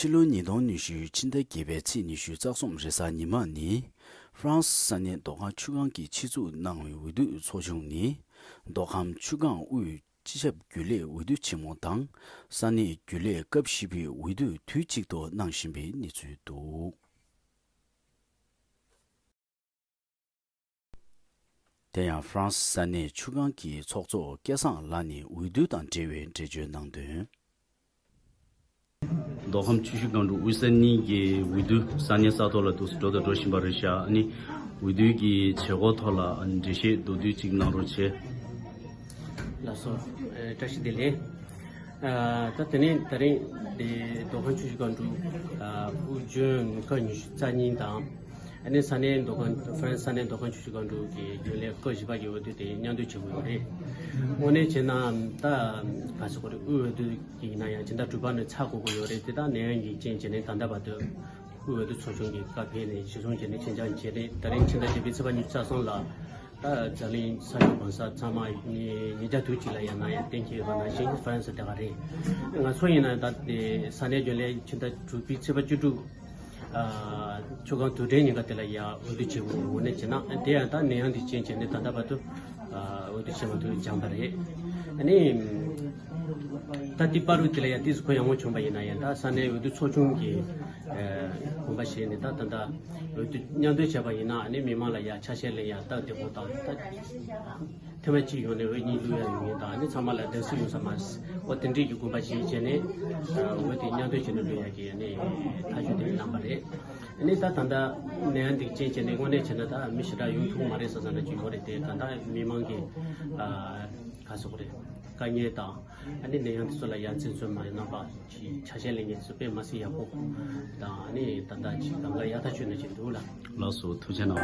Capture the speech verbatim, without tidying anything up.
ཕྱི་ལོ་ཉིས་སྟོང་ཉི་ཤུ་ཕྱི་ཟླ་བརྒྱད་པའི་ཚེས་ཉི་ཤུ་རྩ་གསུམ་རེས་གཟའ་ཉི་མ་ནི། ཧྥ་རན་སི་ས་གནས་མདོ་ཁམས་ཆུ་སྒང་གིས་ཆེད་འཛུགས་གནང་བའི་འོས་བསྡུ་ཚོགས་ཆུང་ནི། མདོ་ཁམས་ཆུ་སྒང་དབུས་སྤྱི་ཁྱབ་རྒྱུན་ལས་འོས་བསྡུ་ཆེན་མོ་དང་། ས་གནས་རྒྱུན་ལས་སྐབས་བཞི་པའི་འོས་བསྡུ་དུས་གཅིག་ཏུ་གནང་བཞིན་པའི་གནས་ཚུལ་འདུག། དེ་ཡང་ཧྥ་རན་སི་ས་གནས་ཆུ་སྒང་གི་ཚོགས་གཙོ་སྐལ་བཟང་ལགས་ནས་འོས་བསྡུ་དང་འབྲེལ་བའི་འགྲེལ་བརྗོད་གནང་དོན། མདོ་ཁམས་ཆུ་བཞི་སྒང་དྲུག་དབུས་ས་གཉིས་ཀྱི་འོས་བསྡུ་ས་གནས་ས་ཐོག་ལ་འདུག་སེ་འགྲོ་དང་འགྲོ་བཞིན་པ་རེད་ཤག། ཨ་ནི་འོས་བསྡུ་གི་བྱེད་སྒོ་ཐོག་ལ་འགྲེལ་བཤད་མདོར་བསྡུས་ཅིག་གནང་རོགས་བྱེད། ལགས་སོ། ཨེ། བཀྲ་ཤིས་བདེ་ལེགས། ཨ། ད་དེ་ནས་ད་རིང་དེ་མདོ་ཁམས་ཆུ་བཞི་སྒང་དྲུག་ཨ། དབུས་རྒྱུན་ཁག་ཉི་ཤུ་རྩ་གཉིས་དང་། ཨ་ནི་ས་གནས་མདོ་ཁམས་ཧྥ་རན་སི་ས་གནས་མདོ་ཁམས་ཆུ་བཞི་སྒང་དྲུག་གི་རྒྱུན་ལས་སྐབས་བཞི་པ་གི་འོས་བསྡུ་དེ་མཉམ་འདུས་བྱེད་དགོས་ཡོད་རེད། དངོས་གནས་བྱས་ན་ད་ག་ཟེར་དགོས་རེད། དབུས་འོས་བསྡུ་གི་ཡིན་ན་ཡང་ཕྱི་ཟླ་དྲུག་པ་ནས་ཚར་དགོས་ཀྱི་ཡོད་རེད། དེ་དག་ནད་ཡམས་ཀྱི་རྐྱེན་བྱས་ནས་ད་ལྟ་བར་དུ་དབུས་འོས་བསྡུ་ཚོགས་ཆུང་གི་བཀའ་ཕེབས་ནས་གཞི་བཟུང་བྱས་ནས་ཆེད་འགྱངས་བྱས་རེད། ད་རིང་ཕྱི་ཟླ་བཞི་པའི་ཚེས་པ་ཉི་ཤུ་རྩ་གསུམ་ལ། ད་འཛམ་གླིང་ས་ཕྱོགས་གང་ས་ཚང་མ་ཉིས་ཉིས་བརྒྱ་དུས་གཅིག་ལ་ཡང་ན་ཡང་གཏན་འཁེལ་བ་ནང་བཞིན་ཧྥ་རན་སི་དེ་ག་རེད། ང་ཚོ་ཡིན་ན་ད་དེ་ས་གནས་རྒྱུན་ལས་ཕྱི་ཟླ་དྲུག་པའི་ཚེས་པ་བཅུ་དྲུག་ཨ། ཆུ་སྒང་དུས་དྲན་ཉིན་ཀ་དེ་ལ་ཡང་འོས་བསྡུ་བྱེད་དགོས། འོ་ན་བྱས་ན་དེ་ཡང་ད་ནད་ཡམས་དེ་རྐྱེན་བྱས་ནས་ད་ལྟ་བར་དུ་ཨ། འོས་བསྡུ་བྱེད་མ་ཐུབ་འགྱངས་པ་རེད། ཨ་ནི་ད་དེ་བར་དུ་དེ་ལ་ཡང་ཏོག་ཙམ་གུ་ཡངས་པོ་བྱུང་བ་ཡིན་ན་ཡང་ད་ས་གནས་འོས་བསྡུ་ཚོགས་ཆུང་གི་ཨ། དགོངས་པ་བཞེས་ནས་ད་ད་ལྟ་འོས་བསྡུ་མཉམ་འདོན་བྱས་པ་ཡིན་ན། ཨ་ནི་མི་མང་ལ་ཡང་ཆ་ཤས་ལེན་ཡ་སྟབས་བདེ་པོ་དང་། ད་ཐེངས་མ་གཅིག་ཡོང་ནས་འོས་གཉིས་བླུག་ཡ་ཡོང་མཁན་དང་། ཨ་ནི་ཚང་མ་ལ་བདེ་སྐྱིད་ཡོང་ས་མ་རེད། འོ་དེ་འདྲས་ཀྱི་དགོངས་པ་བཞེས་བྱས་ནས་འོས་དེ་མཉམ་འདོན་བྱས་ནས་བླུག་ཡ་གི་ཨ་ནི་ཐག་གཅོད་དེ་གནང་པ་རེད། ཨ་ནི་ད་ད་ལྟ་ནད་ཡམས་འདི་རྐྱེན་བྱས་ནས་དངོས་གནས་བྱས་ན་ད་མི་ཞེ་དྲག་ཡོང་ཐུབ་མ་རེད་བསམ་བསམ་འདྲ་ཅིག་ཡོད་རེད་དེ། ད་ལྟ་མི་མང་གི་ཨ། ག་ཟེར་དགོས་རེད། དཀའ་ངལ་དང་། ཨ་ནི་ནད་ཡམས་དེ་ཚོ་ལ་ཡ་འཛེམ་ཟོན་མ་གནང་པ་ཅིག་ཆ་ཤས་ལེན་མཁན་ཚོ་དཔེ་མ་སྲིད་ཡག་པོ་དང་། ཨ་ནི་ད་ལྟ་ཅིག་གང་ག་ཡག་ཐག་ཆོད་ན་ཅིག་འདུག་ལ། ལགས་སོ། ཐུགས་རྗེ་གནང་།